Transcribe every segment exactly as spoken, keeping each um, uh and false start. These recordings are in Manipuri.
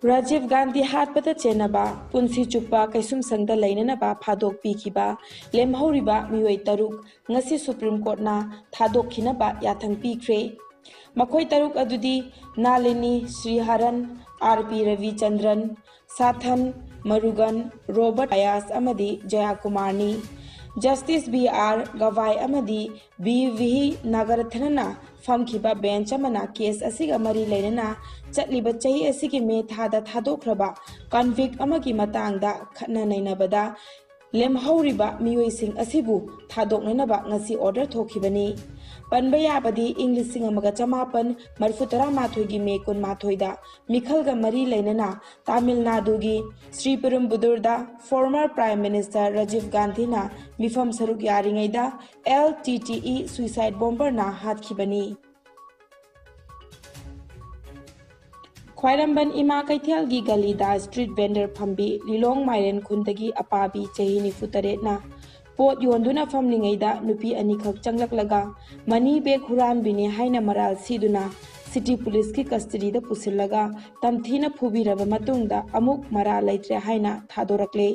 ꯔꯥꯖꯤꯕ ꯒꯥꯟꯙꯤ ꯍꯥꯠꯄꯗ ꯆꯦꯟꯅꯕ, ꯄꯨꯟꯁꯤ ꯆꯨꯞꯄ ꯀꯩꯁꯨꯝꯁꯪꯗ ꯂꯩꯅꯅꯕ ꯐꯥꯗꯣꯛꯄꯤꯈꯤꯕ ꯂꯦꯝꯍꯧꯔꯤꯕ ꯃꯤꯑꯣꯏ ꯇꯔꯨꯛ ꯉꯁꯤ ꯁꯨꯄ꯭ꯔꯤꯝ ꯀꯣꯔꯠꯅ ꯊꯥꯗꯣꯛꯈꯤꯅꯕ ꯌꯥꯊꯪ ꯄꯤꯈ꯭ꯔꯦ꯫ ꯃꯈꯣꯏ ꯇꯔꯨꯛ ꯑꯗꯨꯗꯤ ꯅꯥꯂꯤꯅꯤ ꯁ꯭ꯔꯤꯍꯔꯟ, ꯑꯥꯔ ꯄꯤ ꯔꯕꯤꯆꯟꯗ꯭ꯔꯟ, ꯁꯥꯊꯟ ꯃꯔꯨꯒꯟ, ꯔꯣꯕꯔꯠ ꯑꯌꯥꯁ ꯑꯃꯗꯤ ꯖꯌꯥꯀꯨꯃꯥꯔꯅꯤ꯫ ꯖꯁꯇꯤꯁ ꯕꯤ ꯑꯥꯔ ꯒꯚꯥꯏ ꯑꯃꯗꯤ ꯕꯤ ꯚꯤ ꯅꯥꯒꯔꯊꯅꯅ ꯐꯝꯈꯤꯕ ꯕꯦꯟꯆ ꯑꯃꯅ ꯀꯦꯁ ꯑꯁꯤꯒ ꯃꯔꯤ ꯂꯩꯅꯅ ꯆꯠꯂꯤꯕ ꯆꯍꯤ ꯑꯁꯤꯒꯤ ꯃꯦ ꯊꯥꯗ ꯊꯥꯗꯣꯛꯈ꯭ꯔꯕ ꯀꯟꯚꯤꯛ ꯑꯃꯒꯤ ꯃꯇꯥꯡꯗ ꯈꯠꯅ ꯅꯩꯅꯕꯗ ꯂꯦꯝꯍꯧꯔꯤꯕ ꯃꯤꯑꯣꯏꯁꯤꯡ ꯑꯁꯤꯕꯨ ꯊꯥꯗꯣꯛꯅꯅꯕ ꯉꯁꯤ ꯑꯣꯔꯗꯔ ꯊꯣꯛꯈꯤꯕꯅꯤ꯫ ꯄꯟꯕ ꯌꯥꯕꯗꯤ, ꯏꯪ ꯂꯤꯁꯤꯡ ꯑꯃꯒ ꯆꯃꯥꯄꯟ ꯃꯔꯤꯐꯨ ꯇꯔꯥꯃꯥꯊꯣꯏꯒꯤ ꯃꯦ ꯀꯨꯟꯃꯥꯊꯣꯏꯗ ꯃꯤꯈꯜꯒ ꯃꯔꯤ ꯂꯩꯅꯅ ꯇꯥꯃꯤꯜ ꯅꯥꯗꯨꯒꯤ Shri ꯄꯦꯔꯨꯝꯕꯨꯗꯨꯔꯗ former prime minister Rajiv ꯒꯥꯟꯙꯤꯅ ꯃꯤꯐꯝ ꯁꯔꯨꯛ ꯌꯥꯔꯤꯉꯩꯗ ꯑꯦꯜ ꯇꯤ ꯇꯤ ꯏ ꯁꯨꯏꯁꯥꯏꯗ ꯕꯣꯝꯕꯔꯅ ꯍꯥꯠꯈꯤꯕꯅꯤ꯫ ꯈ꯭ꯋꯥꯏꯔꯝꯕꯟ ꯏꯃꯥ ꯀꯩꯊꯦꯜꯒꯤ ꯒꯂꯤꯗ ꯁ꯭ꯇ꯭ꯔꯤꯠ ꯚꯦꯟꯗꯔ ꯐꯝꯕꯤ ꯂꯤꯂꯣꯡ ꯃꯥꯏꯔꯦꯟ ꯈꯨꯟꯗꯒꯤ ꯑꯄꯥꯕꯤ ꯆꯍꯤ ꯅꯤꯐꯨ ꯇꯔꯦꯠꯅ ꯄꯣꯠ ꯌꯣꯟꯗꯨꯅ ꯐꯝꯂꯤꯉꯩꯗ ꯅꯨꯄꯤ ꯑꯅꯤꯈꯛ ꯆꯪꯂꯛꯂꯒ ꯃꯅꯤ ꯕꯦꯒ ꯍꯨꯔꯥꯟꯕꯤꯅꯤ ꯍꯥꯏꯅ ꯃꯔꯥꯜ ꯁꯤꯗꯨꯅ ꯁꯤꯇꯤ ꯄꯨꯂꯤꯁꯀꯤ ꯀꯁꯇꯗꯤꯗ ꯄꯨꯁꯤꯜꯂꯒ ꯇꯝꯊꯤꯅ ꯐꯨꯕꯤꯔꯕ ꯃꯇꯨꯡꯗ ꯑꯃꯨꯛ ꯃꯔꯥꯜ ꯂꯩꯇ꯭ꯔꯦ ꯍꯥꯏꯅ ꯊꯥꯗꯣꯔꯛꯂꯦ꯫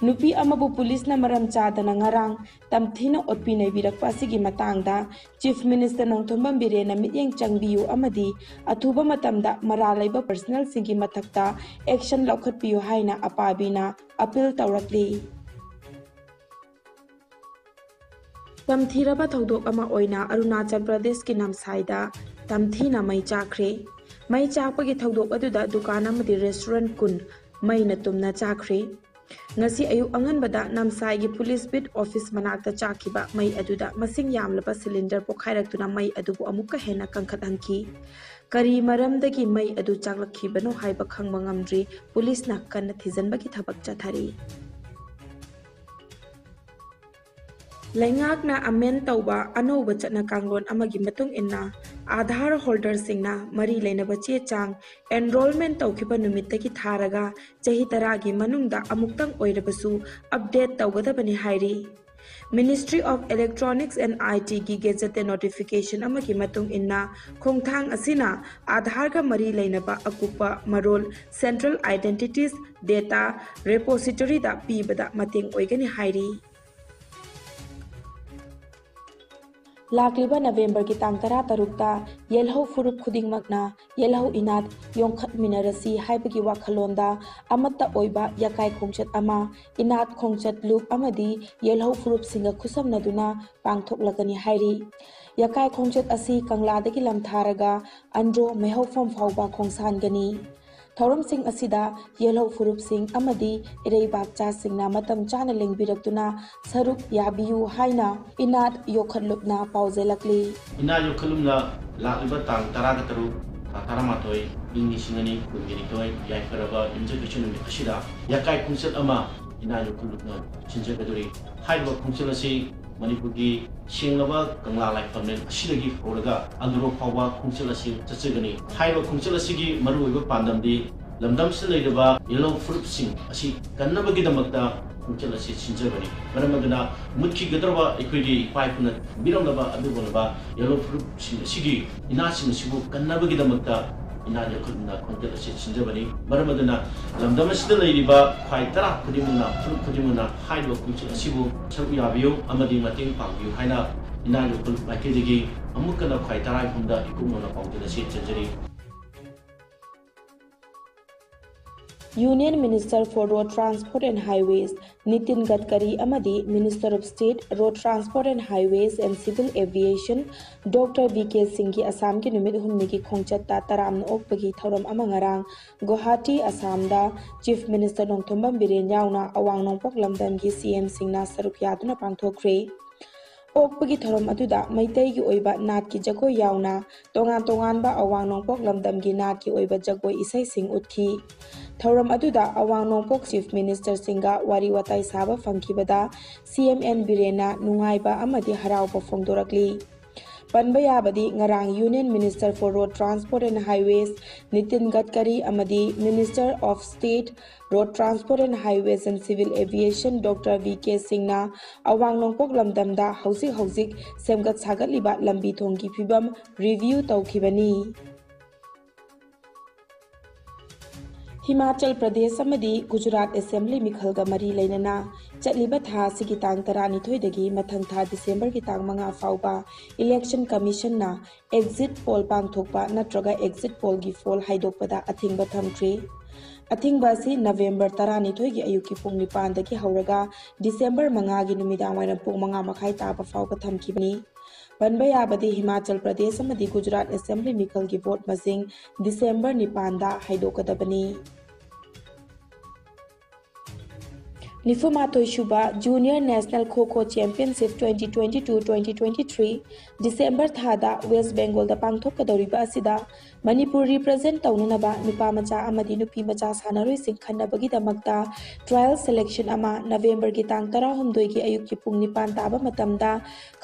ꯅꯨꯄꯤ ꯑꯃꯕꯨ ꯄꯨꯂꯤꯁꯅ ꯃꯔꯝ ꯆꯥꯗꯅ ꯉꯔꯥꯡ ꯇꯝꯊꯤꯅ ꯑꯣꯠꯄꯤ ꯅꯩꯕꯤꯔꯛꯄ ꯑꯁꯤꯒꯤ ꯃꯇꯥꯡꯗ ꯆꯤꯐ ꯃꯤꯅꯤꯁꯇꯔ ꯅꯣꯡꯊꯣꯝꯕꯝ ꯕꯤꯔꯦꯟꯅ ꯃꯤꯠꯌꯦꯡ ꯆꯪꯕꯤꯌꯨ ꯑꯃꯗꯤ ꯑꯊꯨꯕ ꯃꯇꯝꯗ ꯃꯔꯥꯜ ꯂꯩꯕ ꯄꯔꯁꯅꯦꯜꯁꯤꯡꯒꯤ ꯃꯊꯛꯇ ꯑꯦꯛꯁꯟ ꯂꯧꯈꯠꯄꯤꯌꯨ ꯍꯥꯏꯅ ꯑꯄꯥꯕꯤꯅ ꯑꯄꯤꯜ ꯇꯧꯔꯛꯂꯤ꯫ ꯇꯝꯊꯤꯔꯕ ꯊꯧꯗꯣꯛ ꯑꯃ ꯑꯣꯏꯅ ꯑꯔꯨꯅꯥꯆꯜ ꯄ꯭ꯔꯗꯦꯁꯀꯤ ꯅꯝꯁꯥꯏꯗ ꯇꯝꯊꯤꯅ ꯃꯩ ꯆꯥꯛꯈ꯭ꯔꯦ꯫ ꯃꯩ ꯆꯥꯛꯄꯒꯤ ꯊꯧꯗꯣꯛ ꯑꯗꯨꯗ ꯗꯨꯀꯥꯟ ꯑꯃꯗꯤ ꯔꯦꯁꯇꯨꯔꯦꯟꯠ ꯀꯨꯟ ꯃꯩꯅ ꯇꯨꯝꯅ ꯆꯥꯛꯈ꯭ꯔꯦ꯫ ꯉꯁꯤ ꯑꯌꯨꯛ ꯑꯉꯟꯕꯗ ꯅꯝꯁꯥꯏꯒꯤ ꯄꯨꯂꯤꯁ ꯕꯤꯠ ꯑꯣꯐꯤꯁ ꯃꯅꯥꯛꯇ ꯆꯥꯛꯈꯤꯕ ꯃꯩ ꯑꯗꯨꯗ ꯃꯁꯤꯡ ꯌꯥꯝꯂꯕ ꯁꯤꯂꯤꯟꯗꯔ ꯄꯣꯈꯥꯏꯔꯛꯇꯨꯅ ꯃꯩ ꯑꯗꯨꯕꯨ ꯑꯃꯨꯛꯀ ꯍꯦꯟꯅ ꯀꯟꯈꯠꯍꯟꯈꯤ꯫ ꯀꯔꯤ ꯃꯔꯝꯗꯒꯤ ꯃꯩ ꯑꯗꯨ ꯆꯥꯛꯂꯛꯈꯤꯕꯅꯣ ꯍꯥꯏꯕ ꯈꯪꯕ ꯉꯝꯗ꯭ꯔꯤ꯫ ꯄꯨꯂꯤꯁꯅ ꯀꯟꯅ ꯊꯤꯖꯤꯟꯕꯒꯤ ꯊꯕꯛ ꯆꯠꯊꯔꯤ꯫ ꯂꯩꯉꯥꯛꯅ ꯑꯃꯦꯟ ꯇꯧꯕ ꯑꯅꯧꯕ ꯆꯠꯅ ꯀꯥꯡꯂꯣꯟ ꯑꯃꯒꯤ ꯃꯇꯨꯡ ꯏꯟꯅ, ꯑꯥꯙꯥꯔ ꯍꯣꯜꯗꯔꯁꯤꯡꯅ ꯃꯔꯤ ꯂꯩꯅꯕ ꯆꯦ ꯆꯥꯡ ꯑꯦꯟꯔꯣꯜꯃꯦꯟ ꯇꯧꯈꯤꯕ ꯅꯨꯃꯤꯠꯇꯒꯤ ꯊꯥꯔꯒ ꯆꯍꯤ ꯇꯔꯥꯒꯤ ꯃꯅꯨꯡꯗ ꯑꯃꯨꯛꯇꯪ ꯑꯣꯏꯔꯕꯁꯨ ꯑꯞꯗꯦꯠ ꯇꯧꯒꯗꯕꯅꯤ ꯍꯥꯏꯔꯤ꯫ Ministry of Electronics and I T ꯒꯤ gazetted notification ꯑꯃꯒꯤ ꯃꯇꯨꯡ ꯏꯟꯅ, ꯈꯣꯡꯊꯥꯡ ꯑꯁꯤꯅ ꯑꯥꯙꯥꯔꯒ ꯃꯔꯤ ꯂꯩꯅꯕ ꯑꯀꯨꯞꯄ ꯃꯔꯣꯜ, central identities data repository ꯗ ꯄꯤꯕꯗ ꯃꯇꯦꯡ ꯑꯣꯏꯒꯅꯤ ꯍꯥꯏꯔꯤ꯫ ꯂꯥꯛꯂꯤꯕ ꯅꯕꯦꯝꯕꯔꯒꯤ ꯇꯥꯡ ꯇꯔꯥꯇꯔꯨꯛꯇ ꯌꯦꯜꯍꯧ ꯐꯨꯔꯨꯞ ꯈꯨꯗꯤꯡꯃꯛꯅ ꯌꯦꯜꯍꯧ ꯏꯅꯥꯠ ꯌꯣꯛꯈꯠꯃꯤꯟꯅꯔꯁꯤ ꯍꯥꯏꯕꯒꯤ ꯋꯥꯈꯜꯂꯣꯟꯗ ꯑꯃꯠꯇ ꯑꯣꯏꯕ ꯌꯥꯀꯥꯏ ꯈꯣꯡꯆꯠ ꯑꯃ, ꯏꯅꯥꯠ ꯈꯣꯡꯆꯠ ꯂꯨꯞ ꯑꯃꯗꯤ ꯌꯦꯜꯍꯧ ꯐꯨꯔꯨꯞꯁꯤꯡꯒ ꯈꯨꯠꯁꯝꯅꯗꯨꯅ ꯄꯥꯡꯊꯣꯛꯂꯒꯅꯤ ꯍꯥꯏꯔꯤ꯫ ꯌꯥꯀꯥꯏ ꯈꯣꯡꯆꯠ ꯑꯁꯤ ꯀꯪꯂꯥꯗꯒꯤ ꯂꯝꯊꯥꯔꯒ ꯑꯟꯗ꯭ꯔꯣ ꯃꯩꯍꯧꯐꯝ ꯐꯥꯎꯕ ꯈꯣꯡꯁꯥꯟꯒꯅꯤ꯫ ꯊꯧꯔꯝꯁꯤꯡ ꯑꯁꯤꯗ ꯌꯦꯜꯍꯧ ꯐꯨꯔꯨꯞꯁꯤꯡ ꯑꯃꯗꯤ ꯏꯔꯩꯕꯥꯛꯆꯥꯁꯤꯡꯅ ꯃꯇꯝ ꯆꯥꯅ ꯂꯦꯡꯕꯤꯔꯛꯇꯨꯅ ꯁꯔꯨꯛ ꯌꯥꯕꯤꯌꯨ ꯍꯥꯏꯅ ꯏꯅꯥꯠ ꯌꯣꯛꯈꯠꯂꯨꯞꯅ ꯄꯥꯎꯖꯦꯜꯂꯛꯂꯤ꯫ ꯏꯅꯥꯠ ꯌꯣꯛꯈꯠꯂꯨꯞꯅ ꯂꯥꯛꯂꯤꯕ ꯇꯥꯡ ꯇꯔꯥꯒ ꯇꯔꯨꯛ, ꯊꯥ ꯇꯔꯥꯃꯥꯊꯣꯏ, ꯏꯪ ꯂꯤꯁꯤꯡ ꯑꯅꯤ ꯀꯨꯟꯒ ꯅꯤꯊꯣꯏ, ꯌꯥꯏꯐꯔꯕ ꯌꯨꯝꯖꯀꯩꯁ ꯅꯨꯃꯤꯠ ꯑꯁꯤꯗ ꯌꯥꯀꯥꯏ ꯈꯣꯡꯆꯠ ꯑꯃ ꯏꯅꯥꯠ ꯌꯣꯛꯈꯠꯂꯨꯞꯅ ꯁꯤꯟꯖꯒꯗꯧꯔꯤ꯫ ꯍꯥꯏꯔꯤꯕ ꯈꯣꯡꯆꯠ ꯑꯁꯤ ꯃꯅꯤꯄꯨꯔꯒꯤ ꯁꯦꯡꯂꯕ ꯀꯪꯂꯥ ꯂꯥꯏꯐꯝꯂꯦꯟ ꯑꯁꯤꯗꯒꯤ ꯍꯧꯔꯒ ꯑꯟꯗ꯭ꯔꯣ ꯐꯥꯎꯕ ꯈꯣꯡꯆꯠ ꯑꯁꯤ ꯆꯠꯆꯒꯅꯤ꯫ ꯍꯥꯏꯔꯤꯕ ꯈꯣꯡꯆꯠ ꯑꯁꯤꯒꯤ ꯃꯔꯨꯑꯣꯏꯕ ꯄꯥꯟꯗꯝꯗꯤ ꯂꯝꯗꯝꯁꯤꯗ ꯂꯩꯔꯤꯕ ꯌꯦꯜꯍꯧ ꯐꯨꯔꯨꯞꯁꯤꯡ ꯑꯁꯤ ꯀꯟꯅꯕꯒꯤꯗꯃꯛꯇ ꯈꯣꯡꯆꯠ ꯑꯁꯤ ꯁꯤꯟꯖꯕꯅꯤ꯫ ꯃꯔꯝ ꯑꯗꯨꯅ ꯃꯨꯠꯈꯤꯒꯗꯧꯔꯕ ꯑꯩꯈꯣꯏꯒꯤ ꯏꯄꯥ ꯏꯄꯨꯅ ꯊꯝꯕꯤꯔꯝꯂꯕ ꯑꯗꯨꯒꯨꯝꯂꯕ ꯌꯦꯜꯍꯧ ꯐꯨꯔꯨꯞꯁꯤꯡ ꯑꯁꯤꯒꯤ ꯏꯅꯥꯠꯁꯤꯡ ꯑꯁꯤꯕꯨ ꯀꯟꯅꯕꯒꯤꯗꯃꯛꯇ ꯏꯅꯥꯠ ꯌꯣꯛꯈꯠꯅ ꯈꯣꯡꯆꯠ ꯑꯁꯤ ꯁꯤꯟꯖꯕꯅꯤ꯫ ꯃꯔꯝ ꯑꯗꯨꯅ ꯂꯝꯗꯝ ꯑꯁꯤꯗ ꯂꯩꯔꯤꯕ ꯈ꯭ꯋꯥꯏ ꯇꯔꯥ ꯈꯨꯗꯤꯡꯃꯛꯅ, ꯐꯨꯔꯨꯞ ꯈꯨꯗꯤꯡꯃꯛꯅ ꯍꯥꯏꯔꯤꯕ ꯈꯣꯡꯆꯠ ꯑꯁꯤꯕꯨ ꯁꯔꯨꯛ ꯌꯥꯕꯤꯌꯨ ꯑꯃꯗꯤ ꯃꯇꯦꯡ ꯄꯥꯡꯕꯤꯌꯨ ꯍꯥꯏꯅ ꯏꯅꯥꯠ ꯌꯣꯛꯈꯠ ꯃꯥꯏꯀꯩꯗꯒꯤ ꯑꯃꯨꯛ ꯍꯟꯅ ꯈ꯭ꯋꯥꯏ ꯇꯔꯥ ꯑꯍꯨꯝꯗ ꯏꯀꯨꯞꯅꯅ ꯄꯥꯎꯖꯦꯜ ꯑꯁꯤ ꯆꯦꯟꯖꯔꯤ꯫ Union Minister for Road Transport and Highways Nitin ꯒꯗꯀꯔꯤ ꯑꯃꯗꯤ Minister of State Road Transport and Highways and Civil Aviation Doctor V K ꯁꯤꯡꯒꯤ ꯑꯁꯥꯝꯒꯤ ꯅꯨꯃꯤꯠ ꯍꯨꯝꯅꯤꯒꯤ ꯈꯣꯡꯆꯠꯇ ꯇꯔꯥꯝꯅ ꯑꯣꯛꯄꯒꯤ ꯊꯧꯔꯝ ꯑꯃ ꯉꯔꯥꯡ ꯒꯨꯋꯥꯍꯥꯇꯤ, ꯑꯁꯥꯝꯗ Chief Minister ꯅꯣꯡꯊꯣꯝꯕꯝ ꯕꯤꯔꯦꯟ ꯌꯥꯎꯅ ꯑꯋꯥꯡ ꯅꯣꯡꯄꯣꯛ ꯂꯝꯗꯝꯒꯤ C M ꯁꯤꯡꯅ ꯁꯔꯨꯛ ꯌꯥꯗꯨꯅ ꯄꯥꯡꯊꯣꯛꯈ꯭ꯔꯦ꯫ ꯑꯣꯛꯄꯒꯤ ꯊꯧꯔꯝ ꯑꯗꯨꯗ ꯃꯩꯇꯩꯒꯤ ꯑꯣꯏꯕ ꯅꯥꯠꯀꯤ ꯖꯒꯣꯏ ꯌꯥꯎꯅ ꯇꯣꯉꯥꯟ ꯇꯣꯉꯥꯟꯕ ꯑꯋꯥꯡ ꯅꯣꯡꯄꯣꯛ ꯂꯝꯗꯝꯒꯤ ꯅꯥꯠꯀꯤ ꯑꯣꯏꯕ ꯖꯒꯣꯏ ꯏꯁꯩꯁꯤꯡ ꯎꯠꯈꯤ꯫ ꯊꯧꯔꯝ ꯑꯗꯨꯗ ꯑꯋꯥꯡ ꯅꯣꯡꯄꯣꯛ Chief Ministerꯁꯤꯡꯒ ꯋꯥꯔꯤ ꯋꯥꯇꯥꯏ ꯁꯥꯕ ꯐꯪꯈꯤꯕꯗ C M N ꯕꯤꯔꯦꯟꯅ ꯅꯨꯡꯉꯥꯏꯕ ꯑꯃꯗꯤ ꯍꯔꯥꯎꯕ ꯐꯣꯡꯗꯣꯔꯛꯂꯤ꯫ ꯄꯟꯕ ꯌꯥꯕꯗꯤ ꯉꯔꯥꯡ Union Minister for Road Transport and Highways Nitin ꯒꯗꯀꯔꯤ ꯑꯃꯗꯤ Minister of State Road Transport and Highways and Civil Aviation Doctor V K ꯁꯤꯡꯅ ꯑꯋꯥꯡ ꯅꯣꯡꯄꯣꯛ ꯂꯝꯗꯝꯗ ꯍꯧꯖꯤꯛ ꯍꯧꯖꯤꯛ ꯁꯦꯝꯒꯠ ꯁꯥꯒꯠꯂꯤꯕ ꯂꯝꯕꯤ ꯊꯣꯡꯒꯤ ꯐꯤꯕꯝ review ꯇꯧꯈꯤꯕꯅꯤ꯫ ꯍꯤꯃꯥꯆꯜ ꯄ꯭ꯔꯗꯦꯁ ꯑꯃꯗꯤ ꯒꯨꯖꯔꯥꯠ ꯑꯦꯁꯦꯝꯕ꯭ꯂꯤ ꯃꯤꯈꯜꯒ ꯃꯔꯤ ꯂꯩꯅꯅ ꯆꯠꯂꯤꯕ ꯊꯥ ꯑꯁꯤꯒꯤ ꯇꯥꯡ ꯇꯔꯥꯅꯤꯊꯣꯏꯗꯒꯤ ꯃꯊꯪ ꯊꯥ ꯗꯤꯁꯦꯝꯕꯔꯒꯤ ꯇꯥꯡ ꯃꯉꯥ ꯐꯥꯎꯕ Election Commissionꯅ exit poll ꯄꯥꯡꯊꯣꯛꯄ ꯅꯠꯇ꯭ꯔꯒ exit pollꯒꯤ poll ꯍꯥꯏꯗꯣꯛꯄꯗ ꯑꯊꯤꯡꯕ ꯊꯝꯈ꯭ꯔꯤ꯫ ꯑꯊꯤꯡꯕ ꯑꯁꯤ ꯅꯕꯦꯝꯕꯔ ꯇꯔꯥꯅꯤꯊꯣꯏꯒꯤ ꯑꯌꯨꯛꯀꯤ ꯄꯨꯡ ꯅꯤꯄꯥꯟꯗꯒꯤ ꯍꯧꯔꯒ ꯗꯤꯁꯦꯝꯕꯔ ꯃꯉꯥꯒꯤ ꯅꯨꯃꯤꯗꯥꯡꯋꯥꯏꯔꯝ ꯄꯨꯡ ꯃꯉꯥ ꯃꯈꯥꯏ ꯇꯥꯕ ꯐꯥꯎꯕ ꯊꯝꯈꯤꯕꯅꯤ꯫ ꯄꯟꯕ ꯌꯥꯕꯗꯤ ꯍꯤꯃꯥꯆꯜ ꯄ꯭ꯔꯗꯦꯁ ꯑꯃꯗꯤ ꯒꯨꯖꯔꯥꯠ ꯑꯦꯁꯦꯝꯕ꯭ꯂꯤ ꯃꯤꯈꯜꯒꯤ ꯚꯣꯠ ꯃꯁꯤꯡ ꯗꯤꯁꯦꯝꯕꯔ ꯅꯤꯄꯥꯟꯗ ꯍꯥꯏꯗꯣꯛꯀꯗꯕꯅꯤ꯫ ꯅꯤꯐꯨꯃꯥꯊꯣꯏ ꯁꯨꯕ Junior National Kho Kho Championship twenty twenty-two twenty twenty-three December ꯊꯥꯗ ꯋꯦꯁ ꯕꯦꯡꯒꯣꯜꯗ ꯄꯥꯡꯊꯣꯛꯀꯗꯧꯔꯤꯕ ꯑꯁꯤꯗ ꯃꯅꯤꯄꯨꯔ represent ꯇꯧꯅꯅꯕ ꯅꯨꯄꯥ ꯃꯆꯥ ꯑꯃꯗꯤ ꯅꯨꯄꯤ ꯃꯆꯥ ꯁꯥꯟꯅꯔꯣꯏꯁꯤꯡ ꯈꯟꯅꯕꯒꯤꯗꯃꯛꯇ trial selection ꯑꯃ ꯅꯕꯦꯝꯕꯔꯒꯤ ꯇꯥꯡ ꯇꯔꯥꯍꯨꯝꯗꯣꯏꯒꯤ ꯑꯌꯨꯛꯀꯤ ꯄꯨꯡ ꯅꯤꯄꯥꯟ ꯇꯥꯕ ꯃꯇꯝꯗ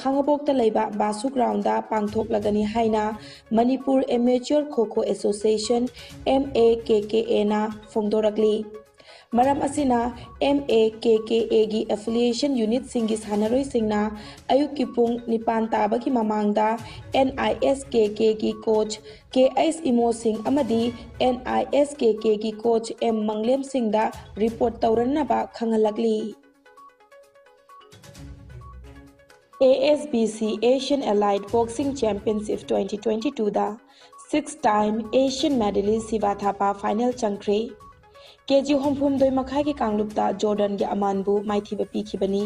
ꯈꯥꯡꯉꯕꯣꯛꯇ ꯂꯩꯕ ꯕꯥꯁꯨ groundꯗ ꯄꯥꯡꯊꯣꯛꯂꯒꯅꯤ ꯍꯥꯏꯅ Manipur Amateur Kho Kho Association, M A K K Aꯅ ꯐꯣꯡꯗꯣꯔꯛꯂꯤ꯫ ꯃꯔꯝ ꯑꯁꯤꯅ, M A K K Aꯒꯤ affiliation unitꯁꯤꯡꯒꯤ ꯁꯥꯟꯅꯔꯣꯏꯁꯤꯡꯅ ꯑꯌꯨꯛꯀꯤ ꯄꯨꯡ ꯅꯤꯄꯥꯟ ꯇꯥꯕꯒꯤ ꯃꯃꯥꯡꯗ N I S K Kꯒꯤ coach K H ꯏꯃꯣꯁꯤꯡ ꯑꯃꯗꯤ N I S K Kꯒꯤ coach M ꯃꯪꯂꯦꯝꯁꯤꯡꯗ report ꯇꯧꯔꯅꯕ ꯈꯪꯍꯜꯂꯛꯂꯤ꯫ A S B C Asian Allied Boxing Championship twenty twenty-twoꯗ six time Asian medalist Shiva ꯊꯥꯄꯥ final ꯆꯪꯈ꯭ꯔꯦ꯫ ꯀꯦ ꯖꯤ ꯍꯨꯝꯐꯨꯍꯨꯝꯗꯣꯏ ꯃꯈꯥꯏꯒꯤ ꯀꯥꯡꯂꯨꯞꯇ ꯖꯣꯔꯗꯟꯒꯤ ꯑꯃꯥꯟꯕꯨ ꯃꯥꯏꯊꯤꯕ ꯄꯤꯈꯤꯕꯅꯤ꯫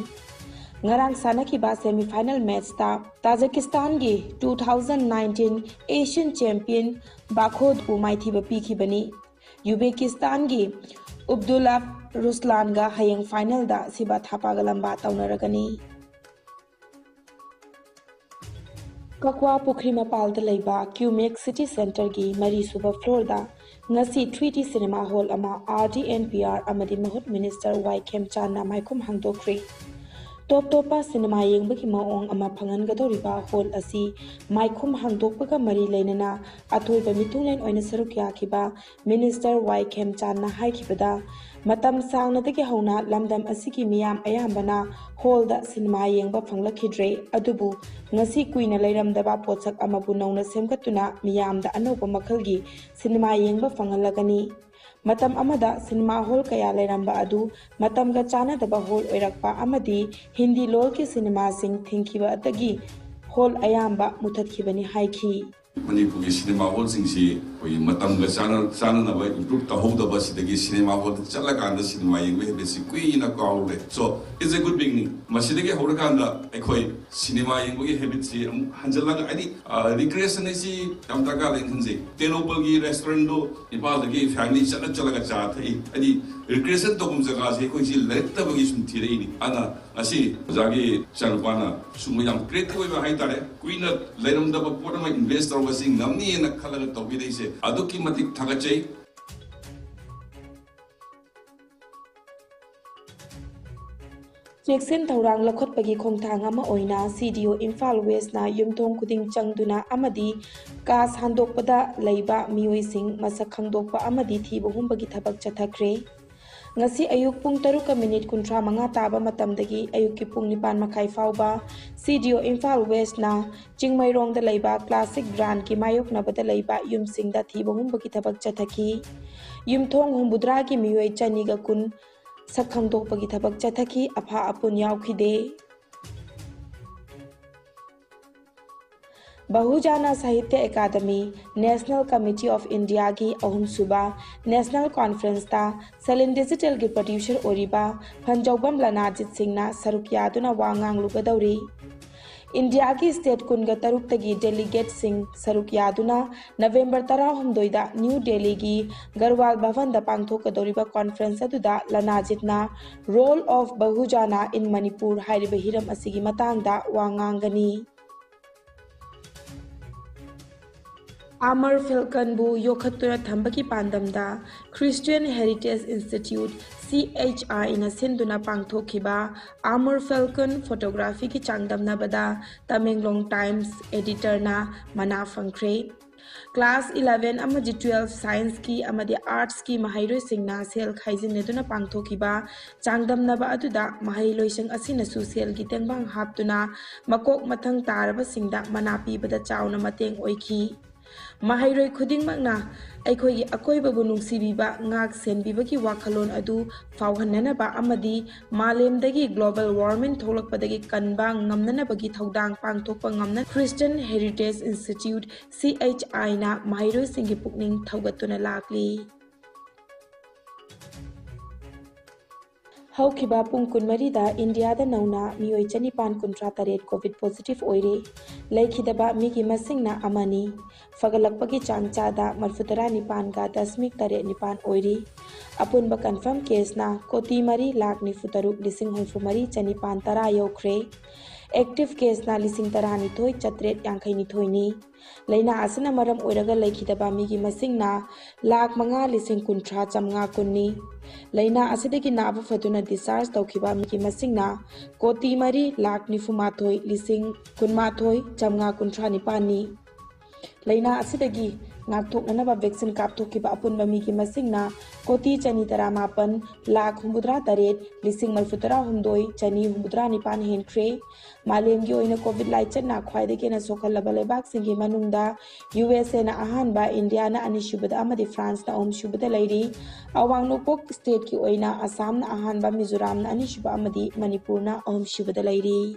ꯉꯔꯥꯡ ꯁꯥꯟꯅꯈꯤꯕ semi final matchꯇ ꯇꯥꯖꯤꯀꯤꯁꯇꯥꯟꯒꯤ two thousand nineteen Asian champion ꯕꯥꯈꯣꯗꯕꯨ ꯃꯥꯏꯊꯤꯕ ꯄꯤꯈꯤꯕꯅꯤ꯫ ꯌꯨꯕꯦꯀꯤꯁꯇꯥꯟꯒꯤ ꯎꯕꯗꯨꯂꯥ ꯔꯨꯁꯂꯥꯟꯒ ꯍꯌꯦꯡ finalꯗ ꯁꯤꯕꯥ ꯊꯥꯄꯥꯒ ꯂꯝꯕꯥ ꯇꯧꯅꯔꯒꯅꯤ꯫ ꯀꯛꯋꯥ ꯄꯨꯈ꯭ꯔꯤ ꯃꯄꯥꯜꯗ ꯂꯩꯕ ꯀ꯭ꯌꯨꯃꯦꯛ City Centreꯒꯤ ꯃꯔꯤꯁꯨꯕ floorꯗ ꯉꯁꯤ three D cinema hall ꯑꯃ R D N P R ꯑꯃꯗꯤ ꯃꯍꯨꯠ minister ꯋꯥꯏ ꯈꯦꯝꯆꯥꯟꯅ ꯃꯥꯏꯈꯨꯝ ꯍꯥꯡꯗꯣꯛꯈ꯭ꯔꯦ꯫ ꯇꯣꯞ ꯇꯣꯞꯄ ꯁꯤꯅꯦꯃꯥ ꯌꯦꯡꯕꯒꯤ ꯃꯑꯣꯡ ꯑꯃ ꯐꯪꯍꯟꯒꯗꯧꯔꯤꯕ ꯍꯣꯜ ꯑꯁꯤ ꯃꯥꯏꯈꯨꯝ ꯍꯥꯡꯗꯣꯛꯄꯒ ꯃꯔꯤ ꯂꯩꯅꯅ ꯑꯊꯣꯏꯕ ꯃꯤꯊꯨꯡꯂꯦꯟ ꯑꯣꯏꯅ ꯁꯔꯨꯛ ꯌꯥꯈꯤꯕ ꯃꯤꯅꯤꯁꯇꯔ ꯋꯥꯏ ꯈꯦꯝꯆꯥꯟꯅ ꯍꯥꯏꯈꯤꯕꯗ, ꯃꯇꯝ ꯁꯥꯡꯅꯗꯒꯤ ꯍꯧꯅ ꯂꯝꯗꯝ ꯑꯁꯤꯒꯤ ꯃꯤꯌꯥꯝ ꯑꯌꯥꯝꯕꯅ ꯍꯣꯜꯗ ꯁꯤꯅꯦꯃꯥ ꯌꯦꯡꯕ ꯐꯪꯂꯛꯈꯤꯗ꯭ꯔꯦ꯫ ꯑꯗꯨꯕꯨ ꯉꯁꯤ ꯀꯨꯏꯅ ꯂꯩꯔꯝꯗꯕ ꯄꯣꯠꯁꯛ ꯑꯃꯕꯨ ꯅꯧꯅ ꯁꯦꯝꯒꯠꯇꯨꯅ ꯃꯤꯌꯥꯝꯗ ꯑꯅꯧꯕ ꯃꯈꯜꯒꯤ ꯁꯤꯅꯦꯃꯥ ꯌꯦꯡꯕ ꯐꯪꯍꯜꯂꯒꯅꯤ꯫ ꯃꯇꯝ ꯑꯃꯗ ꯁꯤꯅꯦꯃꯥ ꯍꯣꯜ ꯀꯌꯥ ꯂꯩꯔꯝꯕ ꯑꯗꯨ ꯃꯇꯝꯒ ꯆꯥꯟꯅꯗꯕ ꯍꯣꯜ ꯑꯣꯏꯔꯛꯄ ꯑꯃꯗꯤ ꯍꯤꯟꯗꯤ ꯂꯣꯜꯒꯤ ꯁꯤꯅꯦꯃꯥꯁꯤꯡ ꯊꯤꯡꯈꯤꯕꯗꯒꯤ ꯍꯣꯜ ꯑꯌꯥꯝꯕ ꯃꯨꯊꯠꯈꯤꯕꯅꯤ ꯍꯥꯏꯈꯤ꯫ ꯃꯅꯤꯄꯨꯔꯒꯤ ꯁꯤꯅꯦꯃꯥ ꯍꯣꯜꯁꯤꯡꯁꯤ ꯑꯩꯈꯣꯏꯒꯤ ꯃꯇꯝꯒ ꯆꯥꯟꯅ-, ꯆꯥꯟꯅꯅꯕ improve ꯇꯧꯍꯧꯗꯕ, ꯁꯤꯗꯒꯤ ꯁꯤꯅꯦꯃꯥ ꯍꯣꯜꯗ ꯆꯠꯂꯀꯥꯟꯗ ꯁꯤꯅꯦꯃꯥ ꯌꯦꯡꯕꯒꯤ habitꯁꯤ ꯀꯨꯏꯅ ꯀꯥꯎꯔꯦ꯫ So, it's a good beginning꯫ ꯃꯁꯤꯗꯒꯤ ꯍꯧꯔꯀꯥꯟꯗ ꯑꯩꯈꯣꯏ ꯁꯤꯅꯦꯃꯥ ꯌꯦꯡꯕꯒꯤ habitꯁꯤ ꯑꯃꯨꯛ ꯍꯟꯖꯤꯜꯂꯒ, ꯍꯥꯏꯗꯤ, ꯑ, recreation ꯍꯥꯏꯁꯤ ꯌꯥꯝ ꯗꯔꯀꯥꯔ ꯂꯩ ꯈꯟꯖꯩ꯫ ꯇꯦꯡꯅꯧꯄꯜꯒꯤ restaurantꯗꯣ ꯏꯝꯐꯥꯜꯗꯒꯤ family ꯆꯠꯂ ꯆꯠꯂꯒ ꯆꯥ ꯊꯛꯏ꯫ ꯍꯥꯏꯗꯤ, recreation ꯇꯧꯐꯝ ꯖꯒꯥꯁꯦ ꯑꯩꯈꯣꯏꯁꯤ ꯂꯩꯔꯛꯇꯕꯒꯤ ꯁꯨꯝ ꯊꯤꯔꯛꯏꯅꯤ꯫ ꯑꯗꯨꯅ ꯉꯁꯤ ꯑꯣꯖꯥꯒꯤ ꯏꯆꯥꯅꯨꯄꯥꯅ ꯁꯨꯝꯕ ꯌꯥꯝ creative ꯑꯣꯏꯕ ꯍꯥꯏꯇꯥꯔꯦ, ꯀꯨꯏꯅ ꯂꯩꯔꯝꯗꯕ ꯄꯣꯠ ꯑꯃ invest ꯇꯧꯔꯒ ꯁꯤ ꯉꯝꯅꯤꯅ ꯈꯜꯂꯒ ꯇꯧꯕꯤꯔꯛꯏꯁꯦ, ꯑꯗꯨꯛꯀꯤ ꯃꯇꯤꯛ ꯊꯥꯒꯠꯆꯩ꯫ ꯆꯦꯛꯁꯤꯟ ꯊꯧꯔꯥꯡ ꯂꯧꯈꯠꯄꯒꯤ ꯈꯣꯡꯊꯥꯡ ꯑꯃ ꯑꯣꯏꯅ CDO ꯏꯝꯐꯥꯜ Westꯅ ꯌꯨꯝꯊꯣꯡ ꯈꯨꯗꯤꯡ ꯆꯪꯗꯨꯅ ꯑꯃꯗꯤ ꯀꯥ ꯁꯟꯗꯣꯛꯄꯗ ꯂꯩꯕ ꯃꯤꯑꯣꯏꯁꯤꯡ ꯃꯁꯛ ꯈꯪꯗꯣꯛꯄ ꯑꯃꯗꯤ ꯊꯤꯕ ꯍꯨꯝꯕꯒꯤ ꯊꯕꯛ ꯆꯠꯊꯈ꯭ꯔꯦ꯫ ꯉꯁꯤ ꯑꯌꯨꯛ ꯄꯨꯡ ꯇꯔꯨꯛꯀ ꯃꯤꯅꯤꯠ ꯀꯨꯟꯊ꯭ꯔꯥ ꯃꯉꯥ ꯇꯥꯕ ꯃꯇꯝꯗꯒꯤ ꯑꯌꯨꯛꯀꯤ ꯄꯨꯡ ꯅꯤꯄꯥꯟ ꯃꯈꯥꯏ ꯐꯥꯎꯕ CDO ꯏꯝꯐꯥꯜ Westꯅ ꯆꯤꯡꯃꯩꯔꯣꯡꯗ ꯂꯩꯕ classic brandꯀꯤ ꯃꯥꯌꯣꯛꯅꯕꯗ ꯂꯩꯕ ꯌꯨꯝꯁꯤꯡꯗ ꯊꯤꯕ ꯍꯨꯝꯕꯒꯤ ꯊꯕꯛ ꯆꯠꯊꯈꯤ꯫ ꯌꯨꯝꯊꯣꯡ ꯍꯨꯝꯐꯨꯇꯔꯥꯒꯤ ꯃꯤꯑꯣꯏ ꯆꯅꯤꯒ ꯀꯨꯟ ꯁꯛ ꯈꯪꯗꯣꯛꯄꯒꯤ ꯊꯕꯛ ꯆꯠꯊꯈꯤ, ꯑꯐ ꯑꯄꯨꯟ ꯌꯥꯎꯈꯤꯗꯦ꯫ ꯕꯍꯨꯖꯥꯅ ꯁꯥꯍꯤꯇ꯭ꯌ ꯑꯦꯀꯥꯗꯃꯤ, National Committee of Indiaꯒꯤ ꯑꯍꯨꯝꯁꯨꯕ National Conferenceꯇ Salin Digitalꯒꯤ producer ꯑꯣꯏꯔꯤꯕ ꯐꯟꯖꯧꯕꯝ ꯂꯅꯥꯖꯤꯠ ꯁꯤꯡꯅ ꯁꯔꯨꯛ ꯌꯥꯗꯨꯅ ꯋꯥ ꯉꯥꯡꯂꯨꯒꯗꯧꯔꯤ꯫ ꯏꯟꯗꯤꯌꯥꯒꯤ state ꯀꯨꯟꯒ ꯇꯔꯨꯛꯇꯒꯤ delegateꯁꯤꯡ ꯁꯔꯨꯛ ꯌꯥꯗꯨꯅ November ꯇꯔꯥꯍꯨꯝꯗꯣꯏꯗ New Delhiꯒꯤ ꯒꯔꯋꯥꯜ ꯚꯕꯟꯗ ꯄꯥꯡꯊꯣꯛꯀꯗꯧꯔꯤꯕ conference ꯑꯗꯨꯗ ꯂꯅꯥꯖꯤꯠꯅ Role of Bahujana in Manipur ꯍꯥꯏꯔꯤꯕ ꯍꯤꯔꯝ ꯑꯁꯤꯒꯤ ꯃꯇꯥꯡꯗ ꯋꯥ ꯉꯥꯡꯒꯅꯤ꯫ ꯑꯃꯔ ꯐꯦꯜꯀꯟꯕꯨ ꯌꯣꯛꯈꯠꯇꯨꯅ ꯊꯝꯕꯒꯤ ꯄꯥꯟꯗꯝꯗ Christian Heritage Institute, C H I ꯅ ꯁꯤꯟꯗꯨꯅ ꯄꯥꯡꯊꯣꯛꯈꯤꯕ ꯑꯃꯔ ꯐꯦꯜꯀꯟ ꯐꯣꯇꯣꯒ꯭ꯔꯥꯐꯤꯒꯤ ꯆꯥꯡꯗꯝꯅꯕꯗ ꯇꯃꯦꯡꯂꯣꯡ ꯇꯥꯏꯝꯁ ꯑꯦꯗꯤꯇꯔꯅ ꯃꯅꯥ ꯐꯪꯈ꯭ꯔꯦ꯫ ꯀ꯭ꯂꯥꯁ eleven ꯑꯃꯗꯤ twelve ꯁꯥꯏꯟꯁꯀꯤ ꯑꯃꯗꯤ ꯑꯥꯔꯠꯁꯀꯤ ꯃꯍꯩꯔꯣꯏꯁꯤꯡꯅ ꯁꯦꯜ ꯈꯥꯏꯖꯤꯟꯅꯗꯨꯅ ꯄꯥꯡꯊꯣꯛꯈꯤꯕ ꯆꯥꯡꯗꯝꯅꯕ ꯑꯗꯨꯗ ꯃꯍꯩꯔꯣꯏꯁꯤꯡ ꯑꯁꯤꯅꯁꯨ ꯁꯦꯜꯒꯤ ꯇꯦꯡꯕꯥꯡ ꯍꯥꯞꯇꯨꯅ ꯃꯀꯣꯛ ꯃꯊꯪ ꯇꯥꯔꯕꯁꯤꯡꯗ ꯃꯅꯥ ꯄꯤꯕꯗ ꯆꯥꯎꯅ ꯃꯇꯦꯡ ꯑꯣꯏꯈꯤ꯫ ꯃꯍꯩꯔꯣꯏ ꯈꯨꯗꯤꯡꯃꯛꯅ ꯑꯩꯈꯣꯏꯒꯤ ꯑꯀꯣꯏꯕꯕꯨ ꯅꯨꯡꯁꯤꯕꯤꯕ, ꯉꯥꯛ ꯁꯦꯟꯕꯤꯕꯒꯤ ꯋꯥꯈꯜꯂꯣꯟ ꯑꯗꯨ ꯐꯥꯎꯍꯟꯅꯅꯕ ꯑꯃꯗꯤ ꯃꯥꯂꯦꯝꯗꯒꯤ global warming ꯊꯣꯛꯂꯛꯄꯗꯒꯤ ꯀꯟꯕ ꯉꯝꯅꯅꯕꯒꯤ ꯊꯧꯗꯥꯡ ꯄꯥꯡꯊꯣꯛꯄ ꯉꯝꯅ Christian Heritage Institute, C H I ꯅ ꯃꯍꯩꯔꯣꯏꯁꯤꯡꯒꯤ ꯄꯨꯛꯅꯤꯡ ꯊꯧꯒꯠꯇꯨꯅ ꯂꯥꯛꯂꯤ꯫ ꯍꯧꯈꯤꯕ ꯄꯨꯡ ꯀꯨꯟꯃꯔꯤꯗ ꯏꯟꯗꯤꯌꯥꯗ ꯅꯧꯅ ꯃꯤꯑꯣꯏ ꯆꯅꯤꯄꯥꯟ ꯀꯨꯟꯊ꯭ꯔꯥ ꯇꯔꯦꯠ ꯀꯣꯚꯤꯗ ꯄꯣꯖꯤꯇꯤꯚ ꯑꯣꯏꯔꯦ꯫ ꯂꯩꯈꯤꯗꯕ ꯃꯤꯒꯤ ꯃꯁꯤꯡꯅ ꯑꯃꯅꯤ꯫ ꯐꯒꯠꯂꯛꯄꯒꯤ ꯆꯥꯡ ꯆꯥꯗ ꯃꯔꯤꯐꯨꯇꯔꯥ ꯅꯤꯄꯥꯟꯒ ꯗꯁꯃꯤꯛ ꯇꯔꯦꯠ ꯅꯤꯄꯥꯟ ꯑꯣꯏꯔꯤ꯫ ꯑꯄꯨꯟꯕ ꯀꯟꯐꯥꯔꯝ ꯀꯦꯁꯅ ꯀꯣꯇꯤ ꯃꯔꯤ ꯂꯥꯈ ꯅꯤꯐꯨ ꯇꯔꯨꯛ ꯂꯤꯁꯤꯡ ꯍꯨꯝꯐꯨ ꯃꯔꯤ ꯆꯅꯤꯄꯥꯟ ꯇꯔꯥ ꯌꯧꯈ꯭ꯔꯦ꯫ ꯑꯦꯛꯇꯤꯚ ꯀꯦꯁꯅ ꯂꯤꯁꯤꯡ ꯇꯔꯥꯅꯤꯊꯣꯏ ꯆꯥꯇ꯭ꯔꯦꯠ ꯌꯥꯡꯈꯩꯅꯤꯊꯣꯏꯅꯤ꯫ ꯂꯥꯏꯅꯥ ꯑꯁꯤꯅ ꯃꯔꯝ ꯑꯣꯏꯔꯒ ꯂꯩꯈꯤꯗꯕ ꯃꯤꯒꯤ ꯃꯁꯤꯡꯅ ꯂꯥꯈ ꯃꯉꯥ ꯂꯤꯁꯤꯡ ꯀꯨꯟꯊ꯭ꯔꯥ ꯆꯥꯝꯃꯉꯥ ꯀꯨꯟꯅꯤ꯫ ꯂꯥꯏꯅꯥ ꯑꯁꯤꯗꯒꯤ ꯅꯥꯕ ꯐꯗꯨꯅ ꯗꯤꯁꯆꯥꯔꯖ ꯇꯧꯈꯤꯕ ꯃꯤꯒꯤ ꯃꯁꯤꯡꯅ ꯀꯣꯇꯤ ꯃꯔꯤ ꯂꯥꯈ ꯅꯤꯐꯨ ꯃꯥꯊꯣꯏ ꯂꯤꯁꯤꯡ ꯀꯨꯟꯃꯥꯊꯣꯏ ꯆꯥꯝꯃꯉꯥ ꯀꯨꯟꯊ꯭ꯔꯥ ꯅꯤꯄꯥꯟꯅꯤ꯫ ꯂꯥꯏꯅꯥ ꯑꯁꯤꯗꯒꯤ ꯉꯥꯛꯊꯣꯛꯅꯅꯕ ꯚꯦꯛꯁꯤꯟ ꯀꯥꯞꯊꯣꯛꯈꯤꯕ ꯑꯄꯨꯟꯕ ꯃꯤꯒꯤ ꯃꯁꯤꯡꯅ ꯀꯣꯇꯤ ꯆꯅꯤ ꯇꯔꯥꯃꯥꯄꯟ ꯂꯥꯈ ꯍꯨꯝꯐꯨꯇꯔꯥ ꯇꯔꯦꯠ ꯂꯤꯁꯤꯡ ꯃꯔꯤꯐꯨꯇꯔꯥ ꯍꯨꯝꯗꯣꯏ ꯆꯅꯤ ꯍꯨꯝꯐꯨꯇꯔꯥ ꯅꯤꯄꯥꯟ ꯍꯦꯟꯈ꯭ꯔꯦ꯫ ꯃꯥꯂꯦꯝꯒꯤ ꯑꯣꯏꯅ ꯀꯣꯚꯤꯗ ꯂꯥꯏꯆꯠꯅ ꯈ꯭ꯋꯥꯏꯗꯒꯤ ꯍꯦꯟꯅ ꯁꯣꯛꯍꯜꯂꯕ ꯂꯩꯕꯥꯛꯁꯤꯡꯒꯤ ꯃꯅꯨꯡꯗ ꯌꯨ ꯑꯦꯁ ꯑꯦꯅ ꯑꯍꯥꯟꯕ, ꯏꯟꯗꯤꯌꯥꯅ ꯑꯅꯤꯁꯨꯕꯗ ꯑꯃꯗꯤ ꯐ꯭ꯔꯥꯟꯁꯅ ꯑꯍꯨꯝꯁꯨꯕꯗ ꯂꯩꯔꯤ꯫ ꯑꯋꯥꯡ ꯅꯣꯡꯄꯣꯛ ꯁ꯭ꯇꯦꯠꯀꯤ ꯑꯣꯏꯅ ꯑꯁꯥꯝꯅ ꯑꯍꯥꯟꯕ, ꯃꯤꯖꯣꯔꯥꯝꯅ ꯑꯅꯤꯁꯨꯕ ꯑꯃꯗꯤ ꯃꯅꯤꯄꯨꯔꯅ ꯑꯍꯨꯝꯁꯨꯕꯗ ꯂꯩꯔꯤ꯫